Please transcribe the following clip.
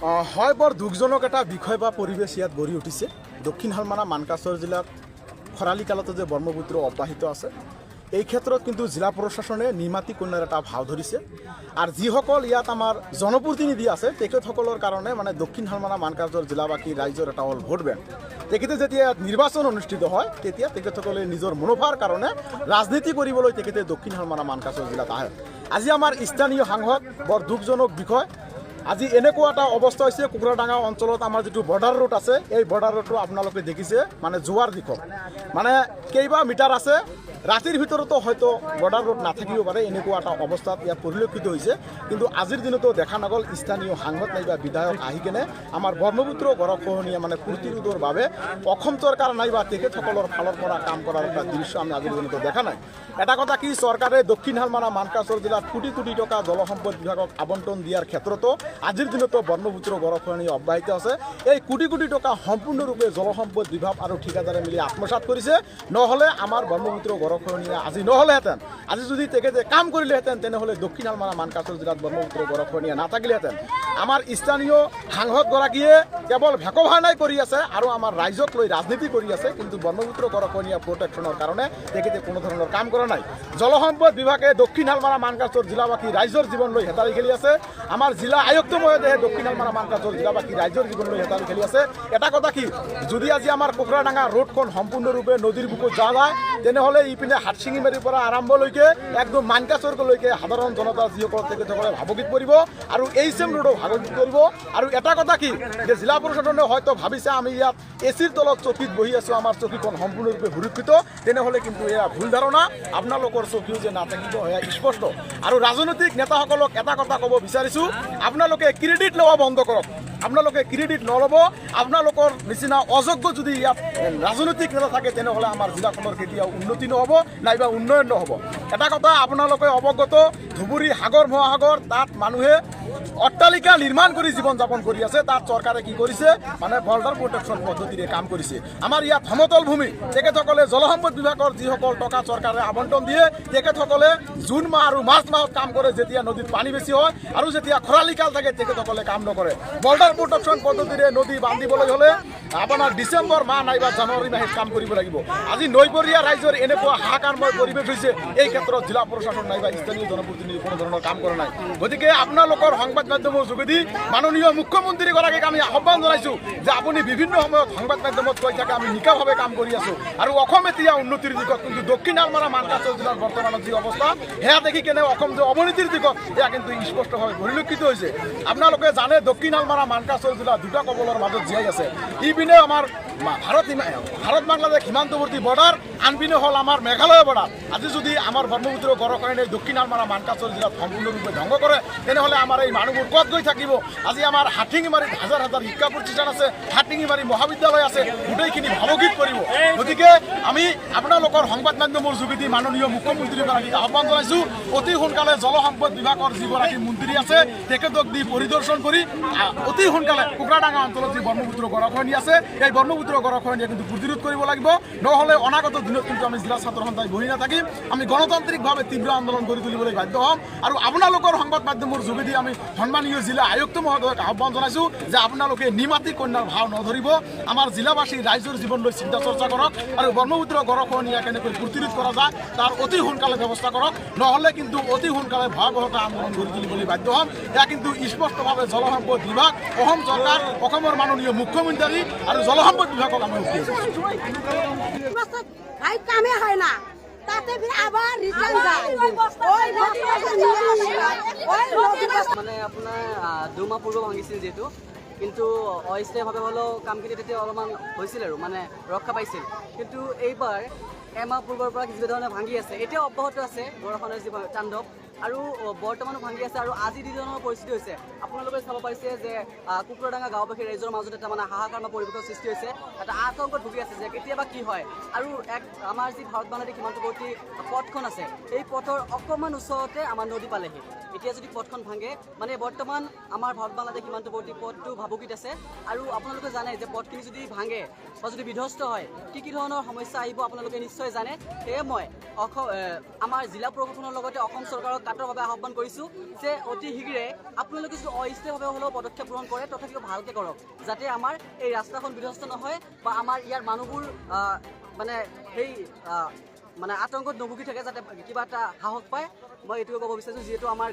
হয়, বৰ দুখজনক এটা বিষয় বা পৰিৱেশ ইয়াত গঢ়ি উঠিছে। দক্ষিণ শালমাৰা মানকাচৰ জিলাত খৰালি কালতো যে ব্ৰহ্মপুত্ৰ অব্যাহত আছে, এই ক্ষেত্ৰত কিন্তু জিলা প্ৰশাসনে নিমাতী কন্যাৰ এটা ভাও ধৰিছে। আৰু যিসকল ইয়াত আমাৰ জনপ্ৰতিনিধি আছে, তেখেতসকলৰ কাৰণে মানে দক্ষিণ শালমাৰা মানকাচৰ জিলাবাসী ৰাইজৰ এটা হ'ল ভোট বেংক। তেখেতে যেতিয়া ইয়াত নিৰ্বাচন অনুষ্ঠিত হয়, তেতিয়া তেখেতসকলে নিজৰ মুনাফাৰ কাৰণে ৰাজনীতি কৰিবলৈ তেখেতে দক্ষিণ শালমাৰা মানকাচৰ জিলাত আহে। আজি আমাৰ স্থানীয় সাংসদ, বৰ দুখজনক বিষয়, আজি এনেকুৱা এটা অৱস্থা হৈছে। কুকুৰাডাঙা অঞ্চলত আমাৰ যিটো বৰ্ডাৰ ৰোড আছে, এই বৰ্ডাৰ ৰোডটো আপোনালোকে দেখিছে, মানে যোৱাৰ দিশত মানে কেইবা মিটাৰ আছে, ৰাতিৰ ভিতৰতো হয়তো বৰ্ডাৰ ৰোড নাথাকিব পাৰে, এনেকুৱা এটা অৱস্থাত ইয়াত পৰিলক্ষিত হৈছে। কিন্তু আজিৰ দিনতো দেখা নগ'ল স্থানীয় সাংসদ নাইবা বিধায়ক আহি কেনে আমাৰ ব্ৰহ্মপুত্ৰ গৰাখহনীয়া মানে প্ৰতিৰোধৰ বাবে অসম চৰকাৰ নাইবা তেখেতসকলৰ ফালৰ পৰা কাম কৰাৰ এটা দৃশ্য আমি আজিৰ দিনতো দেখা নাই। এটা কথা কি, চৰকাৰে দক্ষিণ শালমাৰা মানকাচৰ জিলাত কোটি কোটি টকা জলসম্পদ বিভাগক আবণ্টন দিয়াৰ ক্ষেত্ৰতো আজিৰ দিনতো ব্ৰহ্মপুত্ৰ গৰাখহনীয়া অব্যাহত আছে। এই কোটি কোটি টকা সম্পূৰ্ণৰূপে জলসম্পদ বিভাগ আৰু ঠিকাদাৰে মিলি আত্মসাত কৰিছে। নহ'লে আমাৰ ব্ৰহ্মপুত্ৰ গৰাখহনীয়া আজি নহ'লেহেঁতেন। আজি যদি তেখেতে কাম কৰিলেহেঁতেন, তেনেহ'লে দক্ষিণ শালমাৰা মানকাচৰ জিলাত ব্ৰহ্মপুত্ৰ গৰাখহনীয়া নাথাকিলেহেঁতেন। আমাৰ স্থানীয় সাংসদগৰাকীয়ে কেৱল ভেকোভাওনাই কৰি আছে আৰু আমাৰ ৰাইজক লৈ ৰাজনীতি কৰি আছে, কিন্তু ব্ৰহ্মপুত্ৰ গৰাখহনীয়া প্ৰটেকশ্যনৰ কাৰণে তেখেতে কোনো ধৰণৰ কাম কৰা নাই। জলসম্পদ বিভাগে দক্ষিণ শালমাৰা মানকাচৰ জিলাবাসী ৰাইজৰ জীৱন লৈ হেতালি খেলি আছে। আমাৰ জিলা আয়ুক্ত মহোদয়ে দক্ষিণ শালমাৰা মানকাচৰ জিলাবাসী ৰাইজৰ জীৱন লৈ হেতালি খেলি আছে। এটা কথা কি, যদি আজি আমাৰ কোকৰাডাঙা ৰোডখন সম্পূৰ্ণৰূপে নদীৰ বুকুত যোৱা যায়, তেনেহ'লে ইপিনে হাটশিঙিমাৰীৰ পৰা আৰম্ভলৈকে একদম মানকাচৰলৈকে সাধাৰণ জনতা যিসকল, তেখেতসকলে ভাবুকিত পৰিব আৰু এইচ এম ৰোডো ভাবুকিত পৰিব। আৰু এটা কথা কি যে জিলা প্ৰশাসনে হয়তো ভাবিছে আমি ইয়াত এ চিৰ তলত চকীত বহি আছোঁ, আমাৰ চকীখন সম্পূৰ্ণৰূপে সুৰক্ষিত, তেনেহ'লে কিন্তু এয়া ভুল ধাৰণা। আপোনালোকৰ চকীও যে নাথাকিব সেয়া স্পষ্ট। আৰু ৰাজনৈতিক নেতাসকলক এটা কথা ক'ব বিচাৰিছোঁ, আপোনালোকে ক্ৰেডিট লোৱা বন্ধ কৰক। আপোনালোকে ক্ৰেডিট নল'ব। আপোনালোকৰ নিচিনা অযোগ্য যদি ইয়াত ৰাজনৈতিক নেতা থাকে, তেনেহ'লে আমাৰ জিলাখনৰ কেতিয়াও উন্নতি নহ'ব নাইবা উন্নয়ন নহ'ব। এটা কথা আপোনালোকে অৱগত, ধুবুৰী সাগৰ মহাসাগৰ, তাত মানুহে অট্টালিকা নিৰ্মাণ কৰি জীৱন যাপন কৰি আছে। তাত চৰকাৰে কি কৰিছে? মানে বৰ্ডাৰ প্ৰটেকশ্যন পদ্ধতিৰে কাম কৰিছে। আমাৰ ইয়াত সমতল ভূমি, তেখেতসকলে জলসম্পদ বিভাগৰ যিসকল টকা চৰকাৰে আবণ্টন দিয়ে, তেখেতসকলে জুন মাহ আৰু মাৰ্চ মাহত কাম কৰে, যেতিয়া নদীত পানী বেছি হয়, আৰু যেতিয়া খৰালি কাল থাকে তেখেতসকলে কাম নকৰে। বৰ্ডাৰ প্ৰটেকশ্যন পদ্ধতিৰে নদী বান্ধিবলৈ হ'লে আপোনাৰ ডিচেম্বৰ মাহ নাইবা জানুৱাৰী মাহত কাম কৰিব লাগিব। আজি নৈপৰীয়া ৰাইজৰ এনেকুৱা হাহাকাৰময় পৰিৱেশ হৈছে। এই ক্ষেত্ৰত জিলা প্ৰশাসন নাইবা স্থানীয় জনপ্ৰতিনিধি কোনো ধৰণৰ কাম কৰা নাই। গতিকে আপোনালোকৰ সংবাদ মাধ্যমৰ যোগেদি মাননীয় মুখ্যমন্ত্ৰীগৰাকীক আমি আহ্বান জনাইছোঁ যে আপুনি বিভিন্ন সময়ত সংবাদ মাধ্যমত কৈ থাকে, আমি নিকাভাৱে কাম কৰি আছোঁ আৰু অসম এতিয়া উন্নতিৰ দিশত, কিন্তু দক্ষিণ শালমাৰা মানকাচৰ জিলাৰ বৰ্তমানৰ যি অৱস্থা, সেয়া দেখি কেনে অসম যে অৱনতিৰ দিশত, এয়া কিন্তু স্পষ্টভাৱে পৰিলক্ষিত হৈছে। আপোনালোকে জানে, দক্ষিণ শালমাৰা মানকাচৰ জিলা দুটা কবলৰ মাজত জীয়াই আছে। ইপিনে আমাৰ ভাৰত বাংলাদেশ সীমান্তৱৰ্তী বৰ্ডাৰ, আনপিনে হ'ল আমাৰ মেঘালয় বৰ্ডাৰ। আজি যদি আমাৰ ব্ৰহ্মপুত্ৰ গৰাখহনীয়াই দক্ষিণ শালমাৰা মানকাচৰ জিলাত সম্পূৰ্ণৰূপে ধ্বংস কৰে, তেনেহ'লে আমাৰ এই মানুহবোৰ ক'ত গৈ থাকিব? আজি আমাৰ হাটিঙিমাৰীত হাজাৰ হাজাৰ শিক্ষা প্ৰতিষ্ঠান আছে, হাটিঙিমাৰী মহাবিদ্যালয় আছে, গোটেইখিনি ভাবুকিত পৰিব। গতিকে আমি আপোনালোকৰ সংবাদ মাধ্যমৰ যোগেদি মাননীয় মুখ্যমন্ত্ৰীগৰাকীক আহ্বান জনাইছোঁ, অতি সোনকালে জলসম্পদ বিভাগৰ যিগৰাকী মন্ত্ৰী আছে, তেখেতক দি পৰিদৰ্শন কৰি অতি সোনকালে কোকৰাডাঙা অঞ্চলত যি ব্ৰহ্মপুত্ৰ গৰাখহনীয়া আছে, এই ব্ৰহ্মপুত্ৰ গৰাখহনীয়া কিন্তু প্ৰতিৰোধ কৰিব লাগিব। নহ'লে অনাগত দিনত কিন্তু আমি জিলা ছাত্ৰ সন্থাই বহি নাথাকিম, আমি গণতান্ত্ৰিকভাৱে তীব্ৰ আন্দোলন গঢ়ি তুলিবলৈ বাধ্য হ'ম। আৰু আপোনালোকৰ সংবাদ মাধ্যমৰ যোগেদি আমি সন্মানীয় জিলা আয়ুক্ত মহোদয়ক আহ্বান জনাইছোঁ যে আপোনালোকে নিমাতী কন্যাৰ ভাও নধৰিব, আমাৰ জিলাবাসী ৰাইজৰ জীৱন লৈ চিন্তা চৰ্চা কৰক আৰু ব্ৰহ্মপুত্ৰ গৰাখহনীয়া কেনেকৈ প্ৰতিৰোধ কৰা যায়, তাৰ অতি সোনকালে ব্যৱস্থা কৰক। নহ'লে কিন্তু অতি সোনকালে ভয়াৱহতা আন্দোলন গঢ়ি তুলিবলৈ বাধ্য হ'ম। এয়া কিন্তু স্পষ্টভাৱে জলসম্পদ বিভাগ, অসম চৰকাৰ, অসমৰ মাননীয় মুখ্যমন্ত্ৰী আৰু জলসম্পদ বিভাগক আমি উঠি ভাই, কামে হয় না, তাতে ফির আবার রিটার্ন যায়। ওই নদী নিয়ে আসে, ওই নদী। মানে আপোনাৰ 2 মাহ পূৰ্বে ভাঙিছিল যিহেতু, কিন্তু অস্থায়ীভাৱে হ'লেও কামখিনি তেতিয়া অলপমান হৈছিল আৰু মানে ৰক্ষা পাইছিল। কিন্তু এইবাৰ এমাহ পূৰ্বৰ পৰা যি ধৰণে ভাঙি আছে, এতিয়াও অব্যাহত আছে বৰষুণৰ যি তাণ্ডৱ আৰু বৰ্তমানো ভাঙি আছে। আৰু আজি যি ধৰণৰ পৰিস্থিতি হৈছে, আপোনালোকে চাব পাৰিছে যে কুকুৰাডাঙা গাঁওবাসী ৰাইজৰ মাজত এটা মানে হাহাকাৰ পৰিৱেশৰ সৃষ্টি হৈছে, এটা আতংকত ভুগি আছে যে কেতিয়াবা কি হয়। আৰু এক আমাৰ যি ভাৰত বাংলাদেশ সীমান্তৱৰ্তী পথখন আছে, এই পথৰ অকণমান ওচৰতে আমাৰ নদী পালেহি। এতিয়া যদি পথখন ভাঙে, মানে বৰ্তমান আমাৰ ভাৰত বাংলাদেশ সীমান্তৱৰ্তী পথটো ভাবুকিত আছে। আৰু আপোনালোকে জানে যে পথখিনি যদি ভাঙে বা যদি বিধ্বস্ত হয়, কি কি ধৰণৰ সমস্যা আহিব আপোনালোকে নিশ্চয় জানে। সেয়ে মই অসম আমাৰ জিলা প্ৰশাসনৰ লগতে অসম চৰকাৰক কাতৰভাৱে আহ্বান কৰিছোঁ যে অতি শীঘ্ৰে আপোনালোকে যদি অস্থায়ীভাৱে হ'লেও পদক্ষেপ গ্ৰহণ কৰে, তথাপিও ভালকৈ কৰক, যাতে আমাৰ এই ৰাস্তাখন বিধ্বস্ত নহয় বা আমাৰ ইয়াৰ মানুহবোৰ মানে সেই মানে আতংকত নুভুগি থাকে, যাতে কিবা এটা সাহস পায়। মই এইটোৱে ক'ব বিচাৰিছোঁ, যিহেতু আমাৰ